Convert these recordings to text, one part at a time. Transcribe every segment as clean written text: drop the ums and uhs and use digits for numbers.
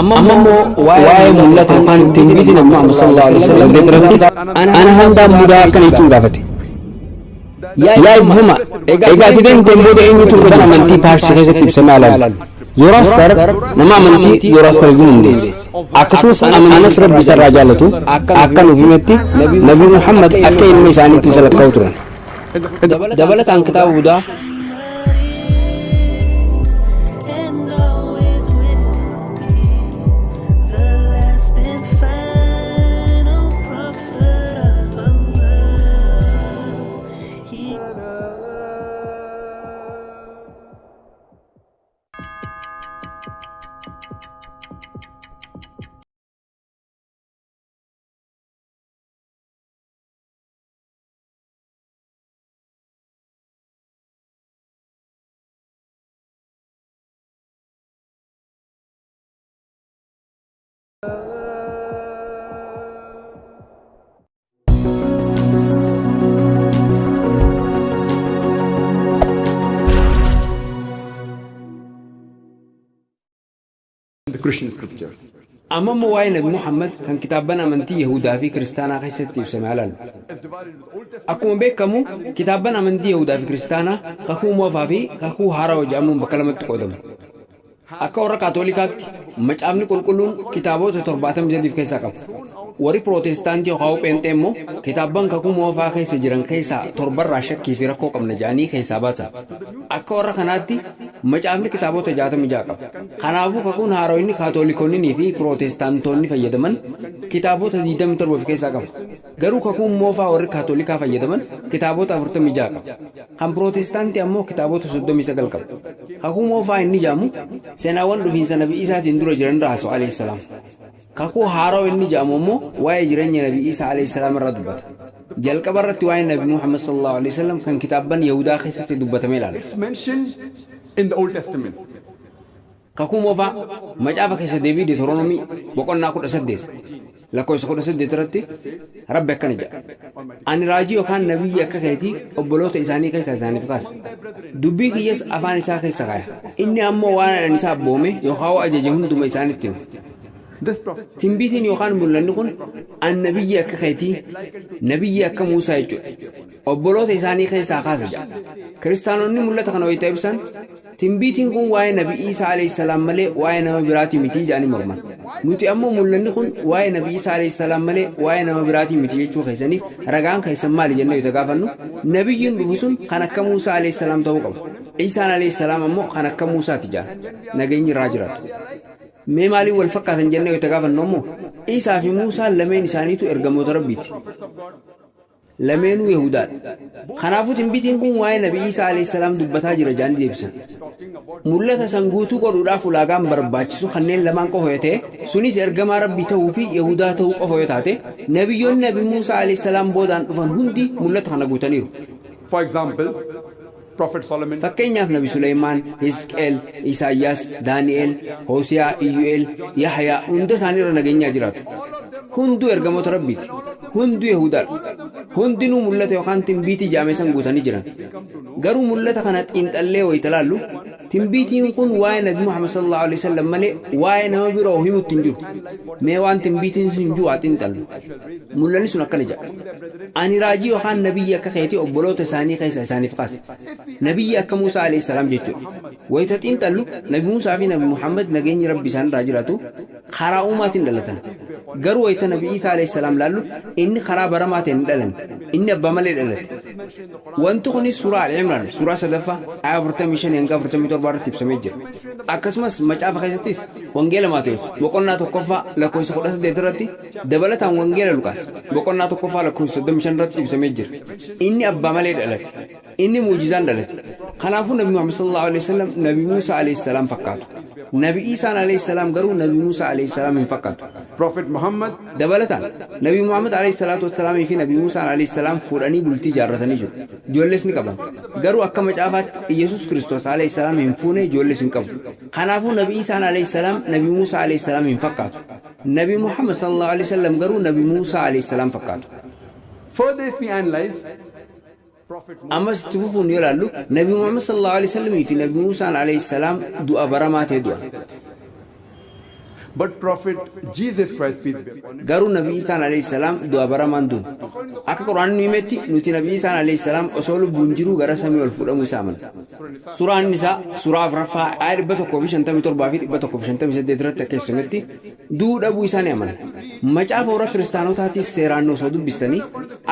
Amma immoo waa'ee mul'ata yookaan tinbiitii Nabi Muhammad sallallahu alaihi wasallam irratti ana handaan mudaa akkana jechuun gaafate. Yaa eebbifama, egaa ati deemteen booda eenyutu kan amantii Paarsii keessatti ibsamee alaalu? Zoroaster nama amantii Zoroasterizim hundeesse. Akkasumas Anas Rabbi isarraa jaallatu akka nuuf himetti Nabi Muhammad akka ilma isaaniitti isa lakkaa'u turan. Dabalataan kitaaba Budaa And always will be the last and final prophet of Allah. He the Christian scriptures. Amma immoo waa'ee Nabi Muhammad kan kitaabban amantii Yahudaa fi Kiristaanaa keessatti ibsame ilaallu. Akkuma beekamu kitaabban amantii Yahudaa fi Kiristaanaa kakuu moofaa fi kakuu haaraa jedhamuun bakka lamatti qoodamu. Akka warra Kaatolikaatti macaafni qulqulluun kitaabota 73 of keessaa qaba. Warri Pirootestaantii yookaan Pheenxee immoo kitaabban kakuu moofaa keessa jiran keessaa torbarraa shakkii fi rakkoo qabna jedhanii keessaa baasan. Akka warra kanaatti macaafni kitaabota 66 qaba. Kanaafuu kakuun haarooyni Kaatolikoonnii fi Pirootestaantoonni fayyadaman kitaabota 27 of keessaa qaba. Garuu kakuun moofaa warri Kaatolikaa fayyadaman kitaabota 46 qaba. Kan Pirootestaantii ammoo kitaabota 39 qaba. Kakuu moofaa inni jedhamu seenaawwan dhufiinsa Nabi Isaatiin dura jiran irraa haasa'u alayhi salaam. Kakuu haaraa inni jedhamu immoo waa'ee jireenya Nabi Isaa alayhi salaam irraa dubbata. Jalqaba irratti waa'ee Nabi Muhammad sallallahu alayhi wasallam kan kitaabban Yahudaa keessatti dubbatame ilaalla. It's mentioned in the Old Testament. Kakuu moofaa macaafa keessa deebii Deuteronomii boqonnaa 18 lakkoofsa 18 irratti Rabbi akkana jedha. Ani raajii yookaan nabiyyi akka keetii obboloota isaanii keessaa isaaniif kaasa. Dubbii kiyyas afaan isaa keessa kaaya. Inni ammoo waan ani isa abboome yookaan ajaje hunduma isaanitti hima. This prophet Timbiitiin yookaan mul'anni kun an nabiyyi akka keetii nabiyyi akka Muusaa jechuudha. Obboloota isaanii keessaa kaasa jedha. Kiristaanonni mul'ata kana wayita ibsan timbiitiin kun waa'ee Nabi Isaa alayhi salaam malee waa'ee nama biraatii miti jedhanii morman. Nuti ammoo mul'anni kun waa'ee Nabi Isaa alayhi salaam malee waa'ee nama biraatii miti jechuu keessaniif ragaan keessan maali jennee yoo gaafannu nabiyyiin dhufu sun kan akka Muusaa alayhi salaam ta'uu qaba. Isaan alayhi salaam ammoo kan akka Muusaati jedha. Nageenyi irraa jiraatu. Mee maaliin wal fakkaatan jennee yoo gaafannu ammoo Isaa fi Muusaan lameen isaaniitu ergamoota Rabbiiti. Lameenuu Yahudaadha. Kanaafuu timbiitiin kun waa'ee Nabi Isaa alayhi salaam dubbataa jira jedhanii deebisan. Mul'ata san guutuu godhuudhaaf ulaagaan barbaachisu kanneen lamaan qofa yoo ta'e, sunis ergamaa Rabbii ta'uu fi Yahudaa ta'uu qofa yoo taate, nabiyyoonni Nabi Muusaa alayhi salaam boodaan dhufan hundi mul'ata kana guutaniiru. For example, Prophet Solomon, Fakkeenyaaf Nabi Suleymaan, Hisqeel, Isaayyaas, Daani'el, Hosiyaa, Iyyu'eel, Yahyaa hunda isaanii irra nageenyaa jiraatu. Hunduu ergamoota Rabbiiti. Hunduu Yahudaadha. Hundinuu mul'ata yookaan timbiitii jaame san guutanii jiran. Garuu mul'ata kana xiinxallee wayita laallu timbiitiin kun waa'ee Nabi Muhammad sallallahu alaihi wasallam malee waa'ee nama biroo himutti hin jiru. Mee waan timbiitiin sun jiru haa xiinxallu. Mul'anni sun akkana jedha. Ani raajii yookaan nabiyyi akka keetii obboloota isaanii keessa isaaniif kaasa. Nabiyyi akka Muusaa alayhi salaam jechuudha. Wayita xiinxallu Nabi Muusaa fi Nabi Muhammad nageenyi Rabbi isaan irraa jiraatu karaa uumaatiin dhalatan. Garuu wayita Nabi Isaa alayhi salaam laallu inni karaa baramaa ta'een hin dhalanne. Inni abbaa malee dhalate. Wanti kunis suuraa Al-Imraan suuraa sadaffaa ayyaa 45 hanga 47 irratti ibsamee jira. Akkasumas macaafa keessattis Wangeela Maatewos boqonnaa tokkoffaa lakkoofsa 18 irratti dabalataan Wangeela Luqaas boqonnaa tokkoffaa lakkoofsa 35 irratti ibsamee jira. Inni abbaa malee dhalate. Inni muujizaan dhalate. Kanaafuu Nabi Muhammad sallallahu alaihi wasallam Nabi Muusaa alayhi salaam fakkaatu. Nabi Isaan alayhi salaam garuu Nabi Muusaa alayhi salaam hin fakkaatu. Prophet Muhammad, Dabalataan Nabi Muhammad alayhi salaatu wassalaamii fi Nabi Muusaan alayhi salaam fuudhanii bultii ijaarratanii jiru. Ijoollees ni qaban. Garuu akka macaafaatti Yesuus Kiristoos alayhi salaam hin fuune ijoollees hin qabu. Kanaafuu Nabi Isaan alayhi salaam Nabi Muusaa alayhi salaam hin fakkaatu. Nabi Muhammad sallallahu alaihi wasallam garuu Nabi Muusaa alayhi salaam fakkaatu. Further, if we analyze Prophet Ammas itti fufuun yoo ilaallu Nabi Muhammad sallallahu alaihi wasallam fi Nabi Muusaan alayhi salaam du'a baramaa ta'e du'an. But Prophet Jesus Christ, peace be upon him, Garuu Nabi Isaan alayhi salaam du'a baramaan duune. Akka Quraanni nu himetti nuti Nabi Isaan alayhi salaam osoo lubbuun jiruu gara samii ol fuudhamuu isaa amanna. Suuraan isaa suuraa 4ffaa aaya 157 fi 158 irratti akka ibsametti du'uu dhabuu isaa ni amanna. Macaafa warra kiristaanotaatis seeraan osoo dubbistanii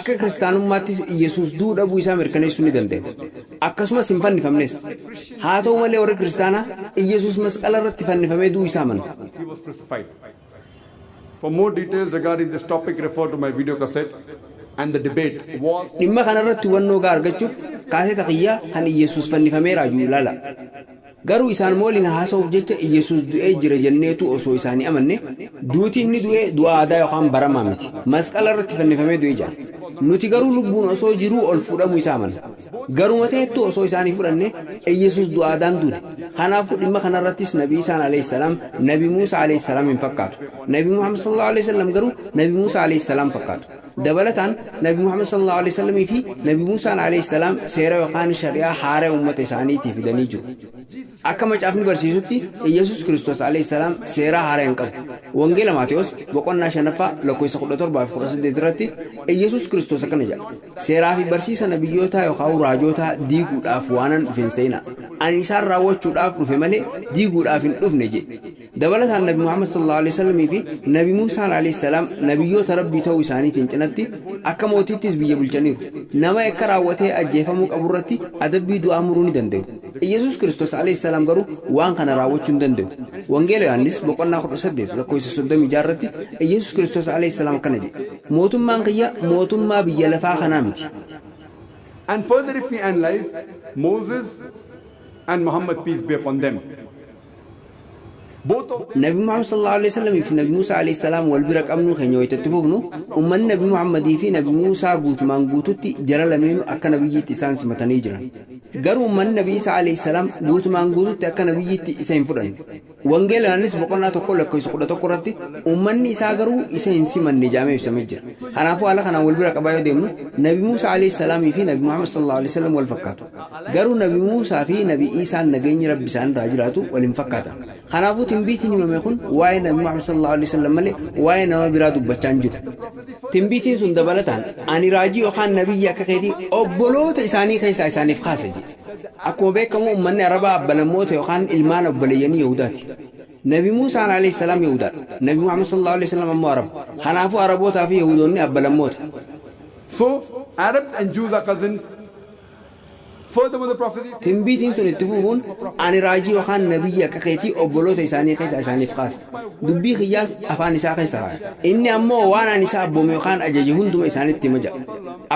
akka kiristaanummaattis Iyyasuus du'uu dhabuu isaa mirkaneessuu ni dandeenya. Akkasumas hin fannifamnes. Haa ta'u malee warri kiristaanaa Iyyasuus masqala irratti fannifamee du'uu isaa amanu. he was crucified. For more details regarding this topic, refer to my video cassette and the debate was Dhimma kanarratti hubannoo gahaa argachuuf kaaseta kiyyaa kan Iyyasuus fannifamee raajuu ilaala. Garuu isaan waliin haasa'uuf jecha Iyyasuus du'ee jira jenneetu osoo isaanii amanne duuti inni du'ee du'a aadaa yookaan baramaa miti. Masqala irratti fannifamee du'ee jira. Nuti garuu lubbuun osoo jiruu ol fuudhamuu isaa amanna. Garuma ta'ettu osoo isaanii fudhanne Iyyasuus du'a aadaan duune. Kanaafuu dhimma kanarrattis Nabi Isaan alayhi salaam Nabi Muusaa alayhi salaam hin fakkaatu. Nabi Muhammad sallallahu alayhi wasallam garuu Nabi Muusaa alayhi salaam fakkaatu. Dabalataan Nabi Muhammad sallallahu alayhi wasallamii fi Nabi Muusaan alayhi salaam seera yookaan shari'aa haaraa uummata isaaniitiif fidanii jiru. Akka macaafni barsiisutti Iyyasuus Kiristoos alayhi salaam seera haaraa hin qabu. Wangeela Maatewos boqonnaa 5ffaa lakkoofsa 17 fi 18 irratti Iyyasuus Kiristoos akkana jedha. Seeraa fi barsiisa nabiyyootaa yookaan raajootaa diiguudhaaf waanan dhufe hin seenaa. Ani isaan raawwachuudhaaf dhufe malee diiguudhaaf hin dhufne jedhe. Dabalataan Nabi Muhammad sallallahu alaihi wasallamii fi Nabi Muusaan alayhi salaam nabiyyoota Rabbii ta'uu isaaniitiin cinatti akka mootiittis biyya bulchaniiru. Nama akka raawwatee ajjeefamuu qaburratti adabbii du'aa muruu ni danda'u. Iyyasuus Kiristoos alayhi salaam garuu waan kana raawwachuu hin danda'u. Wangeela Yohaannis boqonnaa 18 lakkoofsa 36 irratti Iyyasuus Kiristoos alayhi salaam akkana jedhe. Mootummaan kiyya mootummaa biyya lafaa kanaa miti. And further, if we analyze Moses and Muhammad, peace be upon them, both of them Nabi Muhammad sallallahu alaihi wasallam fi Nabi Musa alayhi salaam wal bira qabnu keenya wayitatti fufnu ummanni Nabi Muhammadii fi Nabi Musaa guutumaan guututti jara lameenu akka nabiyyiitti isaan simatanii jiran. Garuu ummanni Nabi Isa alayhi salaam guutumaan guututti akka nabiyyiitti isa hin fudhanne. Wangeela Yohaannis boqonnaa 1 lakkoofsa 11 irratti ummanni isaa garuu isa hin simanne jedhamee ibsamee jira. Kanaafuu haala kanaan wal bira qabaa yoo deemnu Nabi Musa alayhi salaamii fi Nabi Muhammad sallallahu alaihi wasallam wal fakkaatu. Garuu Nabi Musaa fi Nabi Isaan nageenyi Rabbi isaan irraa jiraatu wal hin fakkaatan. Kanaafuu timbiitiin himame kun waa'ee Nabi Muhammad sallallahu alaihi wasallam malee waa'ee nama biraa dubbachaa hin jiru. Timbiitiin sun dabalataan ani raajii yookaan nabiyyi akka keetii obboloota isaanii keessaa isaaniif kaase jedhe. Akkuma beekamu uummanni Arabaa abbalammoota yookaan ilmaan obboleeyyanii Yihudaati. Nabi Muusaan alayhi salaam Yihudaadha. Nabi Muhammad sallallahu alaihi wasallam ammoo Araba. Kanaafuu Arabootaa fi Yihudoonni abbalammoota. So Arabs and Jews are cousins. Furthermore, the prophecy says, Timbiitiin sun itti fufuun ani raajii yookaan nabiyyi akka keetii obboloota isaanii keessa isaaniif kaasa. Dubbii kiyyaas afaan isaa keessa kaasa. Inni ammoo waan ani isa abboome yookaan ajaje hunduma isaanitti hima jedha.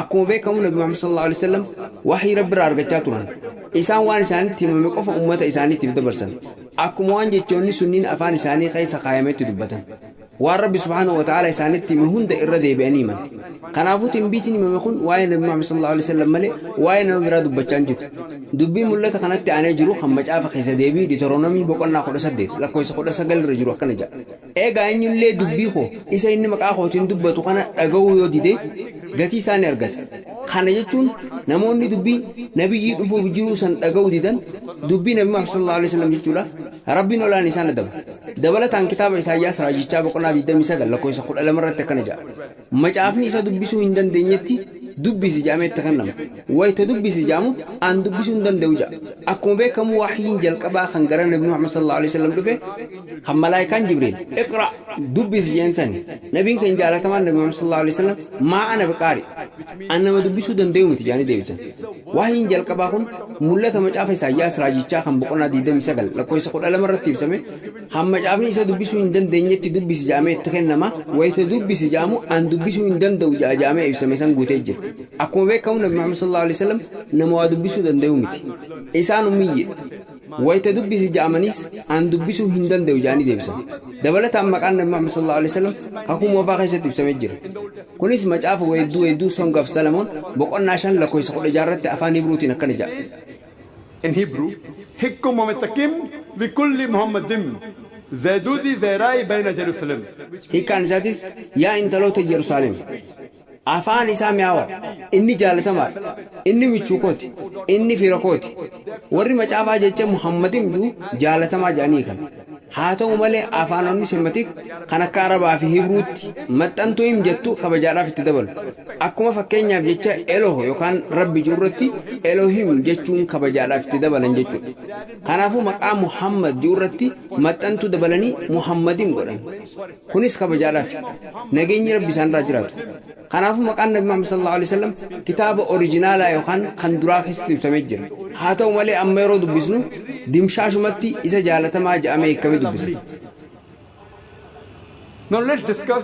Akkuma beekamu Nabi Muhammad sallallahu alaihi wasallam wahii Rabbi irraa argachaa turan. Isaan waan isaanitti himame qofa uummata isaaniitiif dabarsan. Akkuma waan jechoonni sunniin afaan isaanii keessa kaayametti dubbatan. Waan Rabbi subhaanahu wa ta'ala isaanitti hime hunda irra deebi'anii himan. Kanaafuu timbiitiin himame kun waa'ee Nabi Muhammad sallallahu alaihi wasallam malee waa'ee nama biraa dubbachaa hin jiru. Dubbiin mul'ata kanatti aanee jiru kan macaafa keessa deebii Deuteronomii boqonnaa 18 lakkoofsa 19 irra jiru akkana jedha. Egaa eenyullee dubbii koo isa inni maqaa kootiin dubbatu kana dhaga'uu yoo dide gatii isaa ni argata. Kana jechuun namoonni dubbii nabiyyii dhufuuf jiru san dhaga'uu didan dubbii Nabi Muhammad sallallahu alaihi wasallam jechuudha. Rabbiin olaan isaan adaba. Dabalataan kitaaba Isaayyaas raajichaa boqonnaa 29 lakkoofsa 12 irratti akkana jedha. Macaafni isa dubbisuu hin dandeenyetti dubbisi jedhamee itti kennama. Wayita dubbisi jedhamu an dubbisuu hin danda'u jedha. Akkuma beekamu wahyiin jalqabaa kan gara Nabi Muhammad sallallahu alaihi wasallam dhufe kan malaayikaan Jibriil iqra dubbisi jeen sani. Nabiin kan jaalatamaan Nabi Muhammad sallallahu alaihi wasallam maa ana biqaari an nama dubbisuu danda'u miti jedhanii deebisan. Wahyiin jalqabaa kun mul'ata macaafa Isaayyaas raajichaa kan boqonnaa 29 lakkoofsa 12 irratti ibsame kan macaafni isa dubbisuu hin dandeenyetti dubbisi jedhamee itti kennama. Wayita dubbisi jedhamu an dubbisuu hin danda'u jedhamee ibsame san guutee jira. Akkuma beekamu Nabi Muhammad sallallahu alaihi wasallam nama waa dubbisuu danda'u miti. Isaan ummiyye. Wayita dubbisi jedhamanis an dubbisuu hin danda'u jedhanii deebisan. Dabalataan maqaan Nabi Muhammad sallallahu alaihi wasallam kakuu moofaa keessatti ibsamee jira. Kunis macaafa weedduu weedduu Song of Solomon boqonnaa 5 lakkoofsa 16 irratti afaan Hibruutiin akkana jedha. In Hebrew, Hikkum Mamatakim Vikulli Muhammadim Zaydudi Zairai Baina Jerusalem. Hiikkaan isaatis yaa intaloota Yerusaalem. Afaan isaa mi'aawaadha. Inni jaalatamaadha. Inni michuu kooti. Inni fira kooti. Warri macaafaa jecha Muhammadin jiru jaalatamaa jedhanii kan. Haa ta'u malee, afaanonni Semitic kan akka Arabaa fi Hibruutti maxxantuu "im" jettu kabajaadhaaf itti dabalu. Akkuma fakkeenyaaf jecha Eloh yookaan Rabbi jiru irratti Elohim jechuun kabajaadhaaf itti dabalan jechuudha. Kanaafuu maqaa Muhammad jiru irratti maxxantuu dabalanii Muhammadim godhan. Kunis kabajaadhaaf. Nageenyi Rabbi isaanirraa jiraatu. Kanaafuu maqaan Nabi Muhammad sallallahu alaihi wasallam kitaaba orijinaalaa yookaan kan duraa keessatti ibsamee jira. Haa ta'u malee, amma yeroo dubbisnu dimshaashumatti isa jaalatamaa jedhamee hiikamee dubbisna. Now let's discuss